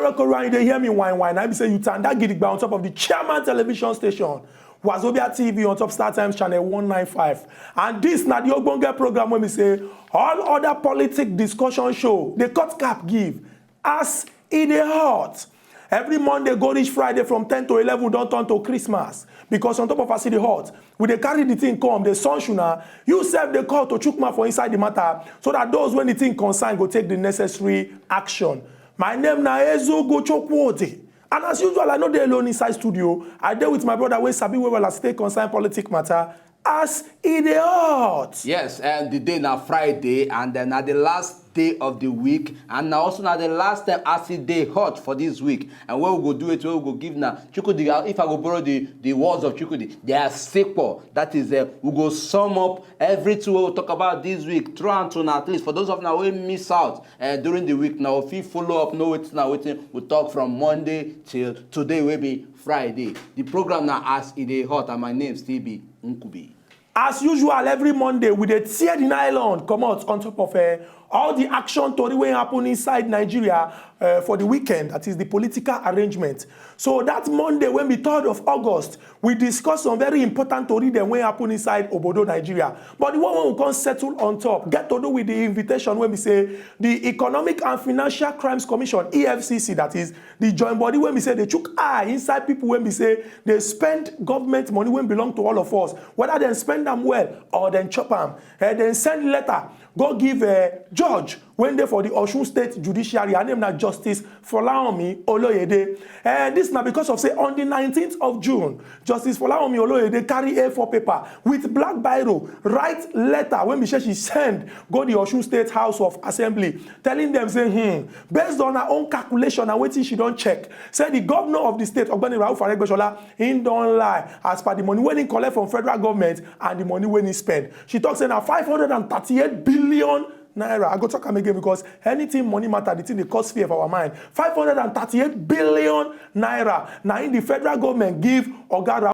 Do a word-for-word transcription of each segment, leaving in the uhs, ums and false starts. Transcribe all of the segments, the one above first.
Okoro, and you dey hear me whine whine. I be say you tanda gidigba on top of the Chairman Television Station, Wazobia T V on top Star Times channel one nine five. And this na the ogbonge program wey be say all other politic discussion show dey cut cap give as e dey hot. Every Monday go reach Friday from ten to eleven don turn to Christmas, because on top of as e dey hot, we dey carry the thing come, dey sunshine una. You sef dey call to chook mouth for inside the matter, so that those wey the thing concern go take the necessary action. My name na Ezugo Chukwudi, and as usual, I no dey alone inside studio. I dey with my brother wey sabi well well as e take concern politic matter, as e dey hot. Yes, and the day na Friday, and then na the last day of the week, and na also na the last time as e dey hot for this week. And what we go do it, what we go give na Chukwudi. If I go borrow the the words of Chukwudi, they are simple. That is, uh, we go sum up everything we talk about this week, throw am to una, at least for those of una wey miss out uh, during the week. Now, if you follow up, know wetin na wetin we talk from Monday till today, wey be Friday. The program na as e dey hot, and my name still be Nkubi. As usual, every Monday we dey tear the nylon comot on top of uh, all the action tori wey happen inside Nigeria uh, for the weekend, that is the political arrangement. So that Monday wey be third of August, we discuss some very important tori dem wey happen inside obodo Nigeria. But the one wey we come settle on top get to do with the invitation wey be say the Economic and Financial Crimes Commission, E F C C, that is, the joint body wey be say dey chook eye inside people wey be say dey spend government money wey belong to all of us, whether dem spend am well or dem chop am. Eh, dem send letter go give eh, judge wey dey for the Osun State Judiciary. Her name na Justice Folaomi Oloyede. Eh, this na because of say on the nineteenth of June, Justice Folaomi Oloyede carry A four paper with black biro, write letter wey be say she send go the Osun State House of Assembly, telling them say, hmm, based on her own calculation and wetin she don check, say the governor of the state, Ogbeni Rauf Aregbesola, he don lie as per the money wey he collect from federal government and the money wey he spend. She talk say na five hundred and thirty-eight billion naira. I go talk am again because anything money matter, the thing dey cause fear for our mind. Five hundred and thirty-eight billion naira na im the federal government give Oga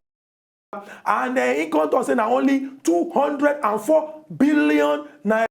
Rauf, and uh, he come talk say na only two hundred and four billion naira.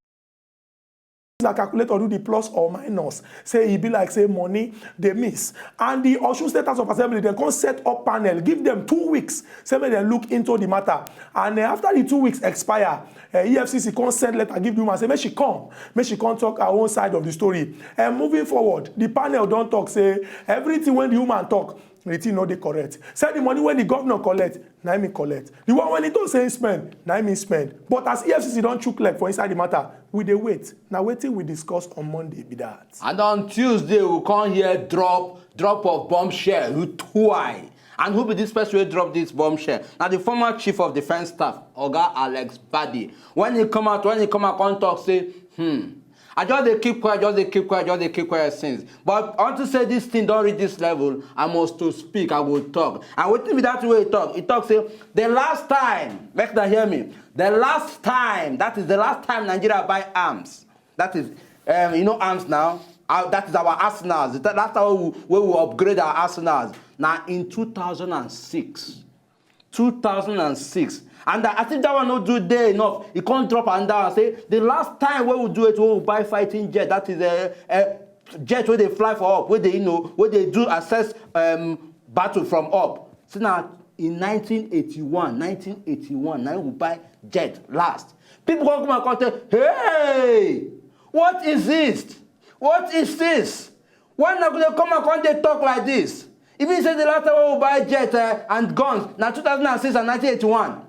Use her calculator do the plus or minus, say e be like say money dey miss. And the Osun State House of Assembly dem come set up panel, give them two weeks, say make dem look into the matter. And uh, after the two weeks expire, uh, E F C C come send letter give the woman say make she come, make she come talk her own side of the story. And moving forward, the panel don talk say everything wey the woman talk, the thing no dey correct. Say the money wey the governor collect, na him he collect. The one wey he talk say he spend, na him he spend. But as E F C C don chook leg for inside the matter, we dey wait. Na wetin we discuss on Monday be that. And on Tuesday, we come here drop drop of bombshell. Who twai? And who be this person wey drop this bombshell? Na the former chief of defence staff, Oga Alex Badi. When he come out, when he come out, come talk say, hmm, I just dey keep quiet, just dey keep quiet, just dey keep quiet since. But unto say this thing don reach this level, I must to speak, I go talk. And wetin be that way he talk? He talk say the last time, make una hear me, the last time, that is the last time Nigeria buy arms, that is, um, you know, arms now. Uh, that is our arsenals. The last time wey we, wey we upgrade our arsenals na in two thousand and six. Two thousand and six. And that, as if that one no do dey enough, he come drop and down and say the last time wey we do it, wey we buy fighting jet, that is a, a jet wey dey fly for up, wey dey, you know, wey dey do assess um, battle from up. Say na in nineteen eighty-one, nineteen eighty-one, na we buy jet last. People come come and come say, hey, what is this? What is this? Why una go dey come and come dey talk like this? E mean say the last time wey we buy jet eh, and guns na two thousand and six and nineteen eighty-one.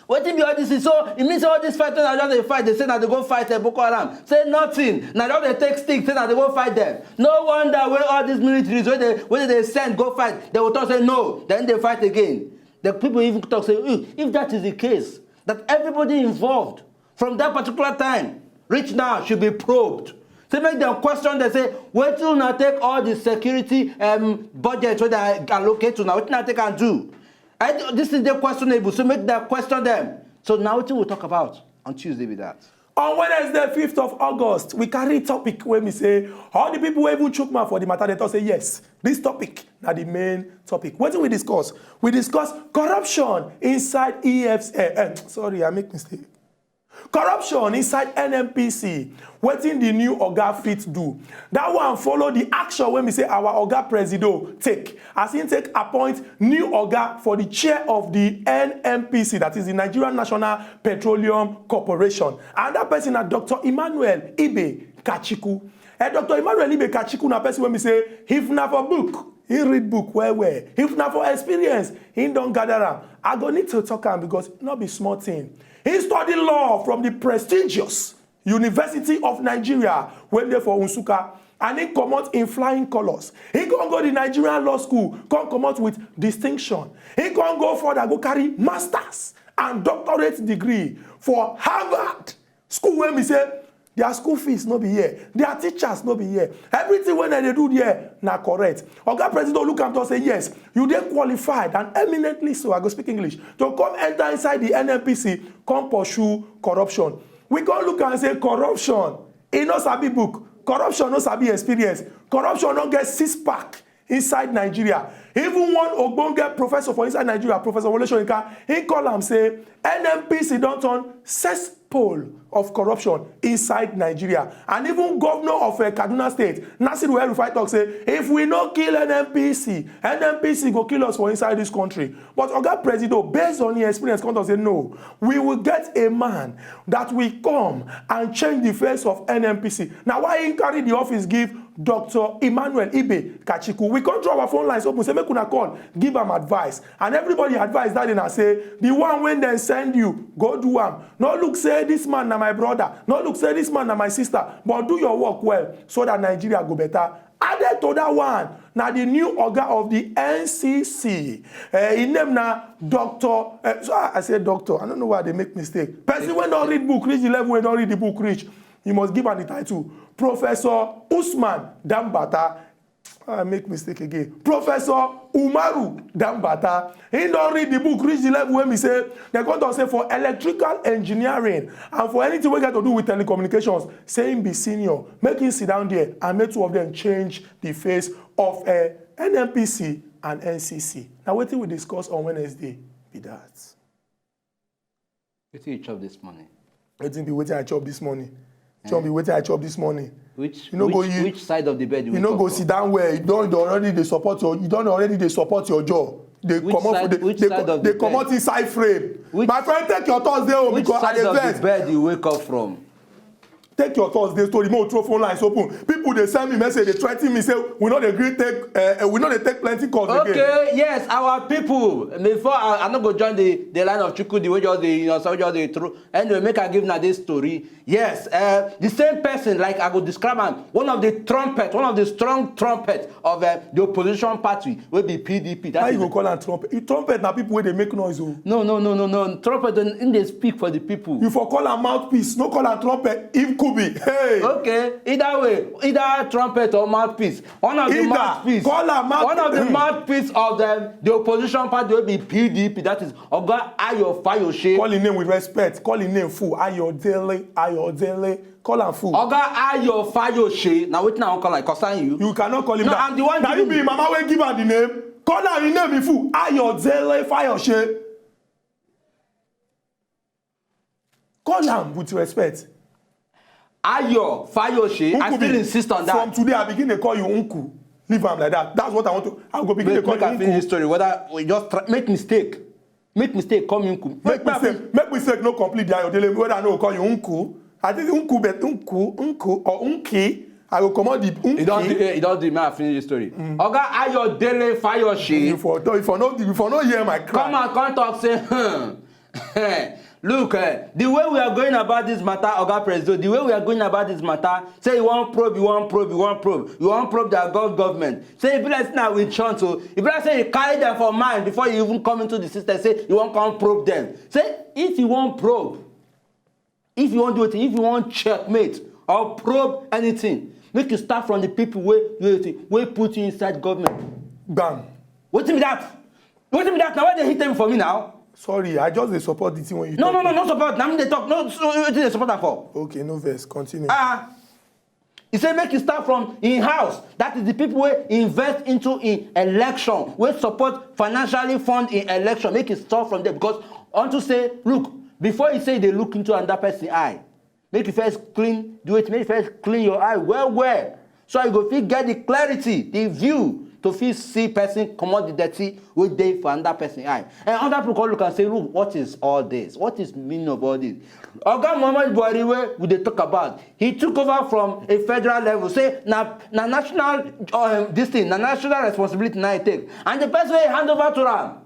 Wetin be all this thing? So e mean say all this fight wey una just dey fight, dey say una dey go fight eh, Boko Haram, say nothing. Una just dey take stick, say una dey go fight them. No wonder wey all these militaries wey dey wey dey dey send go fight, they go talk say no, then dey fight again. The people even talk say, "Hmm, if that is the case, that everybody involved from that particular time reach now should be probed." Say make dem question dem say wetin una take all the security um, budget wey dem allocate to una, wetin una take am do? I, this thing dey questionable, so make dem question dem. So na wetin we talk about on Tuesday be that. On Wednesday, fifth of August, we carry topic wey be say all the people wey even chook mouth for the matter, they talk say yes, this topic na the main topic. Wetin we discuss? We discuss corruption inside E F C. Eh, eh, sorry, I make mistake. Corruption inside N N P C, wetin the new oga fit do? That one follow the action wey be say our oga Presido take as he take appoint new oga for the chair of the N N P C, that is the Nigerian National Petroleum Corporation. And that person na Doctor Emmanuel Ibe Kachiku. Eh, Doctor Emmanuel Ibe Kachiku na person wey be say if na for book, he read book well well. If na for experience, he don gather am. I go need to talk am because no be small thing. He study law from the prestigious University of Nigeria wey dey for Nsukka, and he comot in flying colours. He come go the Nigerian Law School, come comot with distinction. He come go further, go carry masters and doctorate degree for Harvard. School wey be say their school fees no be here, their teachers no be here, everything wey dem dey do there na correct. Oga Presido look am talk say, yes, you dey qualified and eminently so, I go speak English, to come enter inside the N N P C, come pursue corruption. We come look am say corruption, e no sabi book, corruption no sabi experience, corruption no get six pack inside Nigeria. Even one ogbonge professor for inside Nigeria, Professor Wole Soyinka, he call am say N N P C don turn cesspool of corruption inside Nigeria. And even governor of uh, Kaduna State, Nasir El-Rufai, talk say if we no kill N N P C, N N P C go kill us for inside this country. But Oga Presido, based on his experience, come talk say no, we will get a man that will come and change the face of N N P C. Na why he carry the office give Doctor Emmanuel Ibe Kachiku. We come draw our phone lines open, say make una call, give am advice. And everybody advice that day na say the one wey dem send you, go do am. No look say this man na my brother, no look say this man na my sister, but do your work well so that Nigeria go better. Added to that one na the new oga of the N C C. Uh, his name na Doctor Uh, so I, I say doctor, I don't know why they make mistake. Person wey don read book reach the level wey don read the book reach, you must give am the title Professor Usman Dambata. I make mistake again. Professor Umaru Dambata. He don read the book reach the level wey be say dem come talk say for electrical engineering and for anything wey get to do with telecommunications, say him be senior, make him sit down there and make two of them change the face of uh, N N P C and N C C. Na wetin we discuss on Wednesday be that. Wetin you chop this morning? Wetin be wetin I chop this morning? Chop be wetin I chop this morning. Which You no go which, you- which side of the bed you You wake no up go from? Sit down well. You don already dey support your you don already dey support your jaw. Dey Which comot side- dey which dey side co- of the dey comot bed? Inside frame. Which- My friend, take your thoughts dey home Which because I side dey of vex. The bed you wake up from? Take your thoughts dey story, make we throw phone lines open. People dey send me message, dey threaten me say we no dey gree take uh, we no dey take plenty calls again. Okay, yes, our people. Before I, I no go join the the line of Chukwudi wey just dey you know so just dey throw. Anyway, make I give na this story. Yes, uh, the same person like I go describe am one of the trumpet, one of the strong trumpet of uh, the opposition party wey be P D P. That How you is- go call am trumpet? You trumpet na people wey dey make noise o. No, no, no, no, no. Trumpet don im dey speak for the people. You for call am mouthpiece, no call am trumpet. If could be, hey. Okay, either way, either trumpet or mouthpiece. One of the Either. Mouthpiece. Call am mouth- One of the mouthpiece of the the opposition party wey be P D P. That is Oga Ayo Fayose. Call him name with respect. Call him name full. Ayodele, Ayodele. Call am full. Oga Ayo Fayose. Na wetin I wan call am? Concern you? You cannot call him No, that. I'm the one Na you giving be you. Him mama wey give am the name. Call am him name in full. Ayodele Fayose. Call am with respect. Ayo Fayose. I Unku still be- insist on From that. Today, I begin to call you Unku. Leave am like that. That's what I want to. I go begin to Make, call make you I finish this Unku. Story. Whether we just try, make mistake, make mistake, call me Unku. Make me mistake. Make mistake no complete the Ayodele. Whether I no call you Unku. I think Unku, but Unku, Unku or Unki. I will comot the Unki. You don do, eh, you don do. May I finish the story? Oga Ayodele Fayose. You for, you for no, you for no hear my cry. Come and come talk say, hmm. Look, eh, the way we are going about this matter, Oga Presido, the way we are going about this matter, say you wan probe, you wan probe, you wan probe, you wan probe their gov government. Say if you like say na witch hunt o, if you like say you carry them for mind before you even come into the system, say you wan come probe them. Say if you wan probe, if you wan do wetin, if you wan checkmate or probe anything, make you start from the people wey wey wetin, wey put you inside government. Bam. Wetin be that? Wetin be that? Na why dey hit them for me now? Sorry, I just dey support the thing when you No, talk. No, no, no support. Na me dey talk. No, so wetin dey support am for? Okay, no vex. Continue. Ah, he say make you start from in house. That is the people wey invest into in election, wey support financially fund in election. Make you start from there because unto say, look, Before you say you dey look into another person eye, make you first clean the way, make you first clean your eye well well, so you go fit get the clarity, the view to fit see person comot the dirty wey dey for another person eye. And other people come look and say, "Look, what is all this? What is meaning of all this?" Oga Muhammad Buhari wey we dey talk about, he took over from a federal level, say na na national, um, this thing, na national responsibility na e take, and the person wey hand over to am,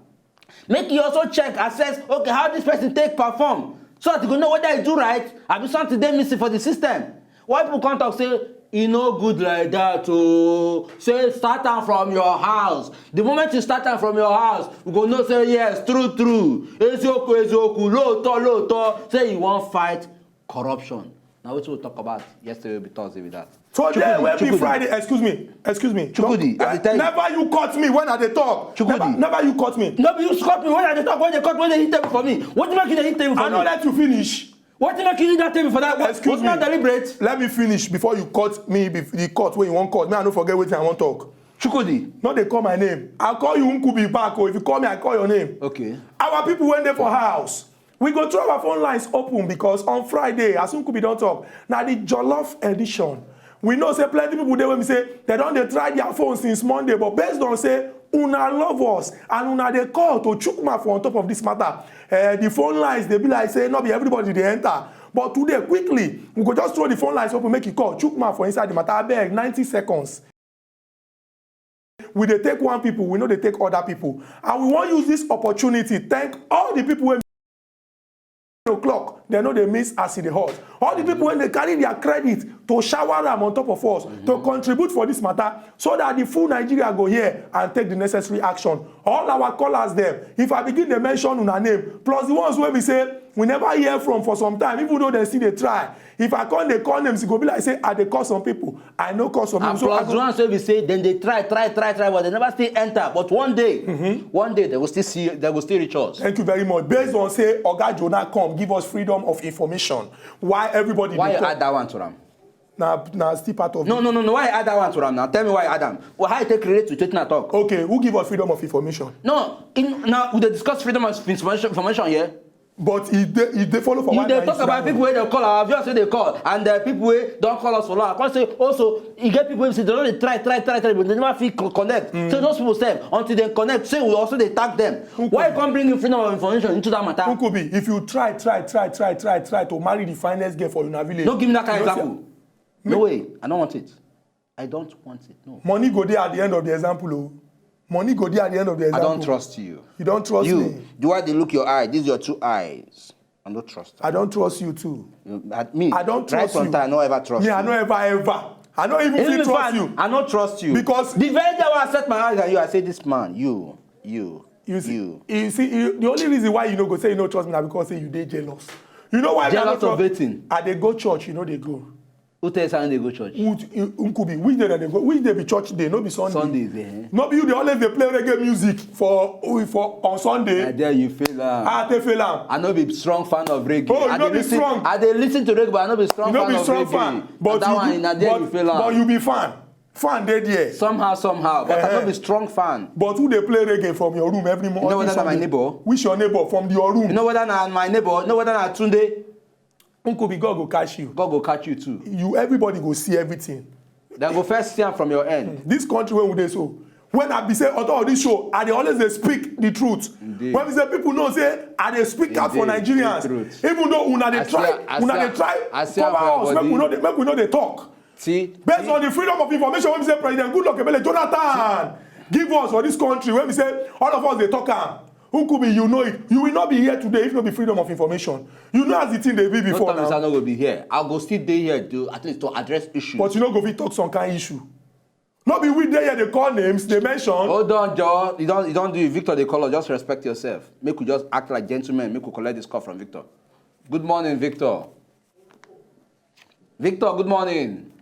make you also check, assess, okay, how this person take perform, so that you go know whether you do right, abi something dey missing for the system. Why people come talk say e no good like that? Oh, say start am from your house. The moment you start am from your house, we go know say yes, true, true, eziokwu, eziokwu, lóòótọ́, lóòótọ́, say you wan fight corruption. Na wetin we talk about yesterday, wey be Thursday, be that. Today, Chukwudi, wey be Chukwudi. Friday, excuse me, excuse me. Chukwudi, I dey tell you. Never you cut me when I dey talk. Chukwudi. Never, never you cut me. No be you cut me when I dey talk, when they cut, when they hit table for me. What make you dey hit table for me? I no let you finish. What make you hit that table for that? What, excuse me. Not deliberate? Let me finish before you cut me, bef-, the cut wey you wan cut. Me, I no forget wetin I wan talk. Chukwudi. No dey call my name. I call you Nkubi back, oh. If you call me, I call your name. Okay. Our people wey dey for house, we go throw our phone lines open because on Friday, as Nkubi don talk, na the jollof edition. We know say plenty people dey wey be say dem don dey try their phone since Monday, but based on say una love us and una dey call to chook mouth for on top of this matter, eh, the phone lines dey be like say no be everybody dey enter. But today, quickly, we go just throw the phone lines open, make you call, chook mouth for inside the matter. Abeg, ninety seconds. We dey take one people, we no dey take other people. And we wan use this opportunity thank all the people wey o'clock, dem no dey miss as e dey hot. All the people wey dey carry their credit to shower am on top of us, to contribute for this matter, so that the full Nigeria go hear and take the necessary action. All our callers dem, if I begin dey mention una name, plus the ones wey be say we never hear from for some time, even though dem still dey try. If I come dey call names, e go be like say I dey call some people. I no call some people. And so plus I go the ones wey be say dem dey try, try, try, try, but dem never still enter. But one day, one day dem go still see, dem go still reach us. Thank you very much. Based on say Oga Jonah come give us freedom of information, why everybody Why dey you call? Add that one to am? Na, na still part of No, it. No, no, no. Why you add that one to am now? Tell me why you add am. Well, how you take relate to wetin I talk? Okay, who give us freedom of information? No, in, now we dey discuss freedom of information, information here. But e dey, e dey follow for You one dey night talk about now. People wey dey call, our viewers wey dey call, and the people wey don call us for long. I come say also, e get people wey say dem don dey try, try, try, try, but dem never fit co-, connect. So those people sef, until dem connect, say we also dey tag them. Why you come bring in freedom of information into that matter? Nkubi, if you try, try, try, try, try, try to marry the finest girl for una village, No give me that kind you know say example. No way. I don't want it. I don't want it. No. Money go dey at the end of the example, oh. Money go dey at the end of the I example. Don't trust you. You don't trust You, me. The way they look your eye, these your two eyes. I don't trust. I don't trust you too. You, I, me, I don't right trust from you. Time, I no ever trust Me, I you. No ever, ever. I no even Even fit if trust I, you. I no trust you. Because The very day when I set my eyes on you, I say, "This man, you, you, You see, you." you see, you, the only reason why you no go say you no trust me na because say you dey jealous. You know why me I no Jealous of trust? Wetin? I dey go church, you no dey go. Who tell you say I no dey go church? Who t-, you, Nkubi, which day dem dey go? Which day be church day? No be Sunday. Sundays, eh? No be you dey always dey play reggae music for, for on Sunday? I dare you fail am. I take fail am. I no be strong fan of reggae. Oh, you I no dey be listen, strong. I dey listen to reggae, but I no be strong You no fan be of strong reggae. fan. But And that you one, be, na there but, you fail am. but you be fan. Fan dey there. Somehow, somehow, but I no Eh. be strong fan. But who dey play reggae from your room every morning? You know whether na my Sunday? Neighbor? Which your neighbor from your room? You know whether na my neighbor? You know whether na Tunde? Nkubi, God go catch you. God go catch you too. You, everybody go see everything. Dem go first see am from your end. This country wey we dey so, when I be say on top of this show, I dey always dey speak the truth. Indeed. When we say people know say I dey speak out for Indeed. Nigerians, The truth. Even though una dey I see try, am, I una see dey am, try I see am cover for your us, make we body. no dey, make we no dey talk. See, Based see. on the freedom of information wey be say President Goodluck Ebele Jonathan give us for this country, wey be say all of us dey talk am. Nkubi, you know it. You will not be here today if no be freedom of information. You know as the thing dey be No before tell me say I now. no go be here. I go still dey here to, at least to address issues. But you no go fit talk some kind issue. No be we dey here dey call names, dey mention. Hold on, Joe. You don, you don do it. Victor dey call us. Just respect yourself. Make we just act like gentlemen. Make we collect this call from Victor. Good morning, Victor. Victor, good morning.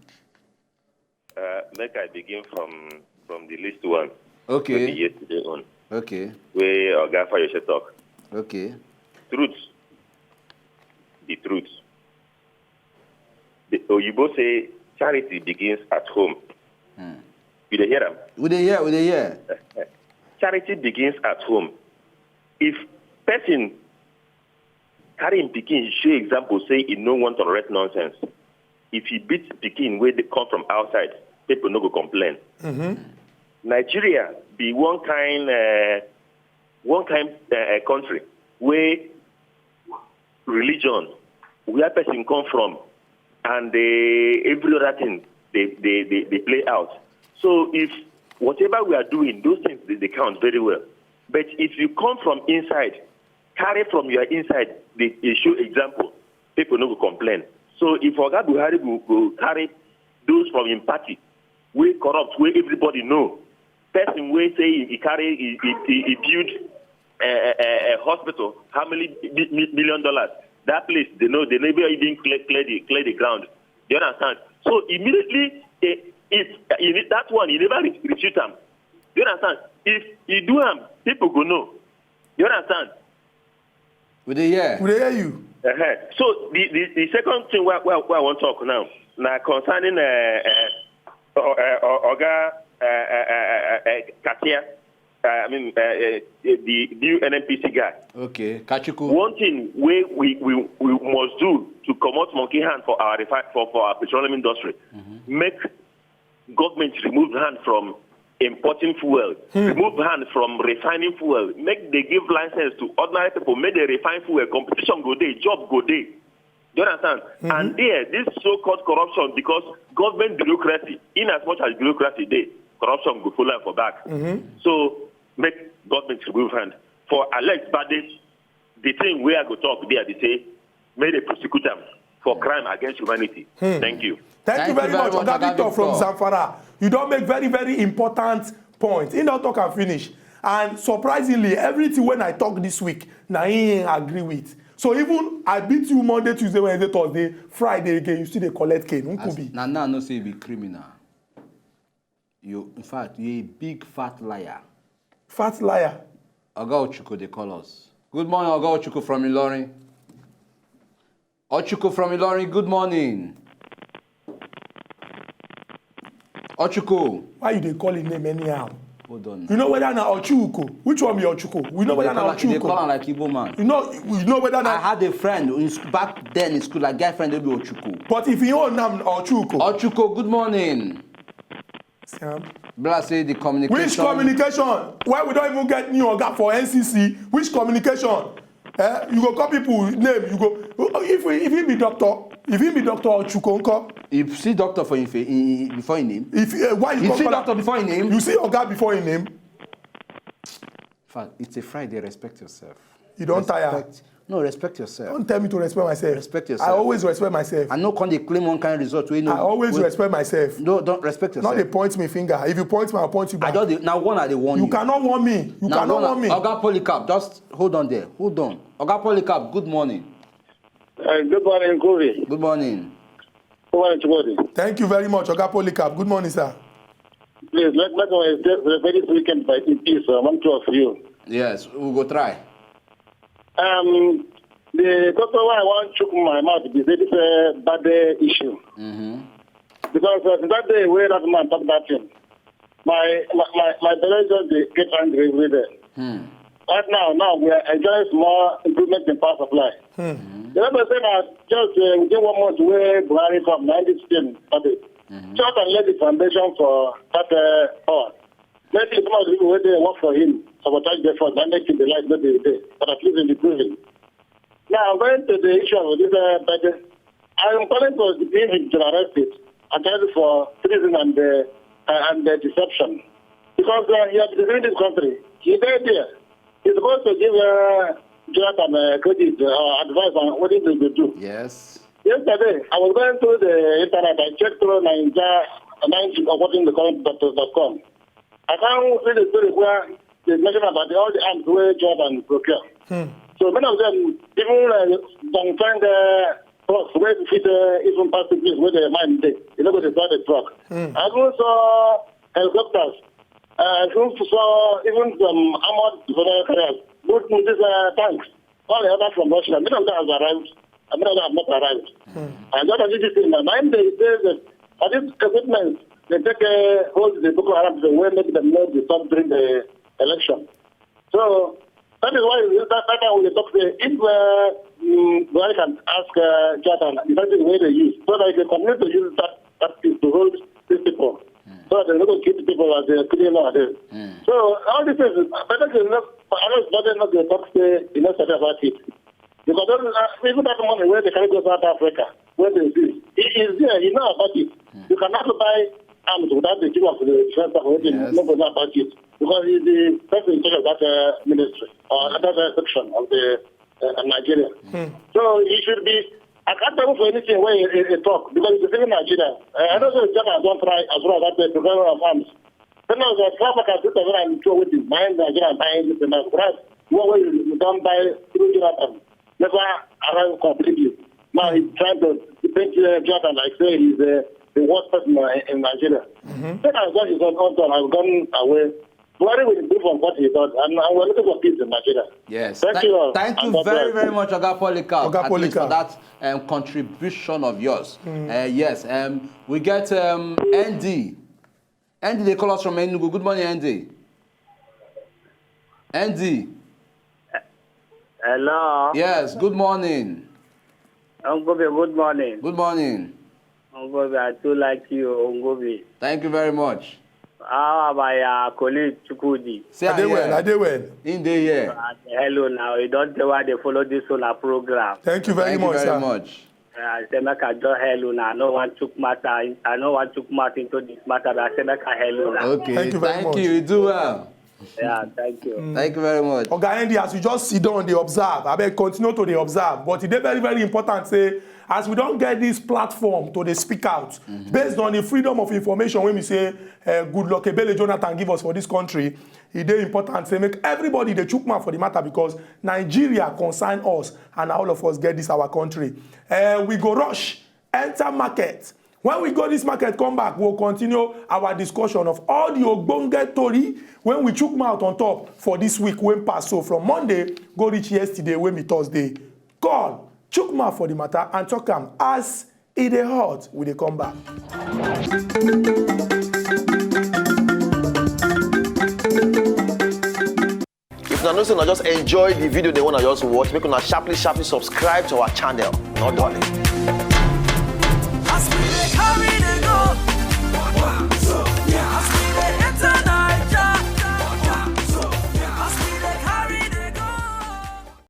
Uh, make I begin from, from the least one. Okay. Wey be yesterday own. Okay. Wey Oga Fayose talk. Okay. Truth. The truth. The Oyibo say charity begins at home. Hmm. You dey hear am? We dey hear, we dey hear. Charity begins at home. If person carry him pikin, show example, say he no want to rest nonsense. If he beat pikin wey dey come from outside, people no go complain. Nigeria be one kind, uh, one kind uh, country where religion, where person come from, and uh, every other thing they, they, they, they play out. So if whatever we are doing, those things they, they count very well. But if you come from inside, carry from your inside, they, they show example, people no go complain. So if Oga Buhari go, go carry those from him party, wey corrupt, wey everybody know, person wey say he, he carry, he, he, he he build a, a, a hospital, how many mi- mi- million dollars? That place, they know, they never even clear, clear the clear the ground. Do you understand? So immediately, eh, if, if that one, you never re- refute am. Do you understand? If you do am, people go know. Do you understand? We dey hear. We dey hear you. Uh-huh. So the, the, the second thing where, where, where I want to talk now, now concerning uh, uh, uh, uh, Oga uh, uh, uh, uh, uh, Katia, uh, I mean uh, uh, the new N N P C guy. Okay, Kachuku. One thing we, we, we, we must do to comot monkey hand for our refi- for, for our petroleum industry, make government remove hand from importing fuel, remove hand from refining fuel, make they give license to ordinary people, make they refine fuel, competition go dey, job go dey. Do you understand? And there, this so-called corruption, because government bureaucracy, in as much as bureaucracy dey, corruption go follow am for back. So make government remove hand for Alex Bade. The thing wey I go talk there, they say make they prosecute am for crime against humanity. Thank you. Thank, Thank you very you very much, much, Oga Oga Victor from Victor. Zamfara. You don make very very important point. He don talk and finish. And surprisingly, everything when I talk this week, na he agree with. So even I beat you Monday, Tuesday, Wednesday, Thursday, Friday again, you still dey collect cane. Nkubi. Na now I know say you be criminal. You, in fact, you a big fat liar. Fat liar. Oga Ochuko dey call us. Good morning, Oga Ochuko from Ilorin. Ochuko from Ilorin, good morning. Ochuko. Why you dey call him name anyhow? Hold on. You know whether na Ochuko. Which one be Ochuko? We know They whether na call, they call Ochuko. Am like Igbo man. You know, you know whether I na. Had a friend in, sc- back then in school, like guy friend, they be Ochuko. But if you own name Ochuko. Ochuko, good morning. Sam. Bla say the communication. Which communication? Why we don't even get new oga for N C C? Which communication? Eh? You go call people name. You go if we, if he be doctor, if he be doctor Ochuko, nko? You see doctor for him fa- in, in- before him name. If uh, why you, You go see call doctor am- before him name. You see oga before him name. In fact, it's a Friday. Respect yourself. You don't tire. Respect, no, respect yourself. Don't tell me to respect myself. Respect I yourself. Always respect myself. I no come dey claim one kind result wey no. I always wey- respect myself. No, don't respect Not yourself. Dey point me finger. If you point me, I'll point you I back. Just dey, now one I dey warn You you. Cannot warn me. You Now cannot one I- warn me. Oga Polycarp, just hold on there. Hold on. Oga Polycarp, good morning. Uh, good morning, Kobe. Good morning. Good morning, Chukodi. Thank you very much, Oga Polycarp. Good morning, sir. Please, let, let me say this weekend by in peace, uh, one, two of you. Yes, we go try. Um, the doctor why I want to chook my mouth is this uh, bad uh, issue. Mm-hmm. Because uh, that day where that man talk that thing, my my my, my belle just dey get angry every day. Hmm. Right now, now we are enjoying small improvement in power supply. The other thing na just uh, within one month wey Buhari come, na this thing started. Just and lay the foundation for that uh, power. Maybe some of the people wey dey work for him sabotage the effort, na make him the light no dey dey, but at least in the prison. Now, going to the issue of this uh, budget, I am calling for the being general arrested and tried for treason and uh, uh, and uh, deception. Because uh, he has been in this country. He died there. He's supposed to give uh, Jonathan uh, credit or uh, advice on what he will do. Yes. Yesterday, I was going through the internet. I checked through Nigeria, Nigeria, what in the current dot com. I can't see the story where they mention about the, all the arms where Jonathan procure. So many of them, even uh, some find uh, trucks where to fit uh, even past the place where the mine dey. You know, they saw the truck. I also saw helicopters. Uh, I also saw even some armored personnel carriers, both with these uh, tanks. All the others from Russia, many of them have arrived, and many of them have not arrived. And that is this thing. And I'm the, the, the, for this equipment, they take uh, hold the Boko Haram to where make them know the top during the election. So that is why that, that time we talk say if uh, mm, Buhari can ask uh, Jonathan, the person where they use, so that they continue to use that, that thing to hold these people. So that they don't keep the people as they are killing nowadays. So all these things, better to not, I don't know, not the talk say, you know, something about it. Because uh, even that money where they can go South Africa, where they see, he is there, he know about it. You cannot buy arms without the chief of the defense of the Yes. not know about it. Because he's the person in charge of that uh, ministry or that uh, section of the uh, Nigeria. So he should be accountable for anything where he, he, he talk because he's in Nigeria. Uh, I don't know if Japan don't try as well that the program of arms. Then I was like, South Africa, two thousand and two with his mind, Nigeria buying this and that. Right? What way you don't buy through Jonathan? Never arrive completely. Now he's trying to paint uh, Jonathan like say he's uh, the worst person in, in Nigeria. Then I got his own own time. I've gone away. Buhari will improve on what he does, and, and we're looking for peace in Nigeria. Yes. Thank Tha- you all. Thank And you God very, bless. very much, Oga Polycarp, Oga at least for Polycarp. that um, contribution of yours. Uh, yes, um, we get um, N D. N D, they call us from Enugu. Good morning, N D. N D. Hello. Yes, good morning. Ungobi, good morning. Good morning. Ungobi, I too like you, Ungobi. Thank you very much. How about your colleague Chukwudi? Say I dey hi well, here. I dey well. In the here. Uh, hello now. You don't tell why they follow this on our program. Thank you very Thank you much, very sir. much. Uh, I say make I just hello now. I no want chook matter. I no want chook mouth into this matter, but I say make I hello now. Okay. Thank you very much. You do well. Yeah, thank you. Thank you very much. Oga Andy, as you just sit down, dey observe. Abeg continue to dey observe, but e dey very very important say as we don get this platform to dey speak out based on the freedom of information wey we say uh, good luck Ebele Jonathan give us for this country, e dey important say make everybody dey chook mouth for the matter because Nigeria concern us and na all of us get this our country. Uh, we go rush enter market. When we go this market come back, we'll continue our discussion of all the ogbonge tori when we chook mouth on top for this week wey pass. So from Monday go reach yesterday wey be Thursday. Call, chook mouth for the matter and talk am as e dey hot. We dey come back. If una know say una just enjoy the video dem wey una just watch, make una sharply sharply subscribe to our channel. No dulling.